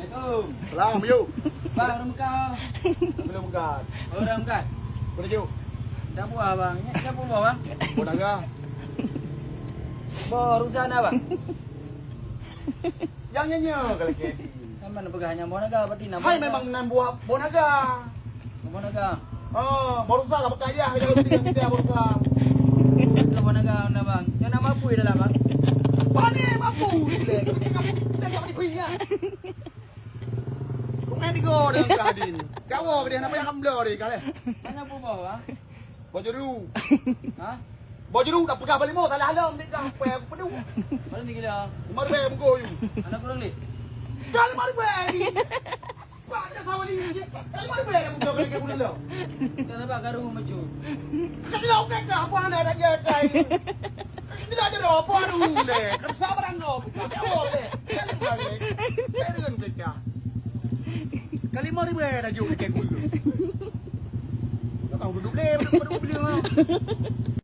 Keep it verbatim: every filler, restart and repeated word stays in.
Assalamualaikum. Salam, yuk. Bang, ureueng meukat. Belum meukat. Oh, ureueng meukat. Boleh, yuk. Dah buah, Bang. Nyan siapa buah, Bang? Buah naga. Buah Ruzana, Bang. Yang nyanyi kalau ke. Kan mana peugah nyang buah naga, berarti nama. Hai, naga. Memang nan buah, buah naga. Buah naga. Oh, barusan lah pakai ya, yang penting dia barusan. Itu buah naga, mana, Bang? Yang nama apa di dalam, Bang? Pane mampu le. Tengok di kuya. Kau main tiga dengan Kahdin. Kau ke dia nama yang ambil dia kali. Mana apa buah, Bang? Bojuru. Ha? Bojuru dah pegang balik mau salah lom ni kah apa yang aku pedu. Mana tinggi lah? Umar be muka you. Anak kurang ni. Kali mari be ni. Banyak sama ni. Kali mari be muka kali ke bulan lo. Kita nampak garu maju. Kali lo ke kah apa anda dah jaga ini. Kali lo ada apa baru le. Kan sabar anda. Kau le. Kali mari. Kali dengan kita. Kali mari be dah jauh ke gulu. Kau duduk le, duduk duduk beli.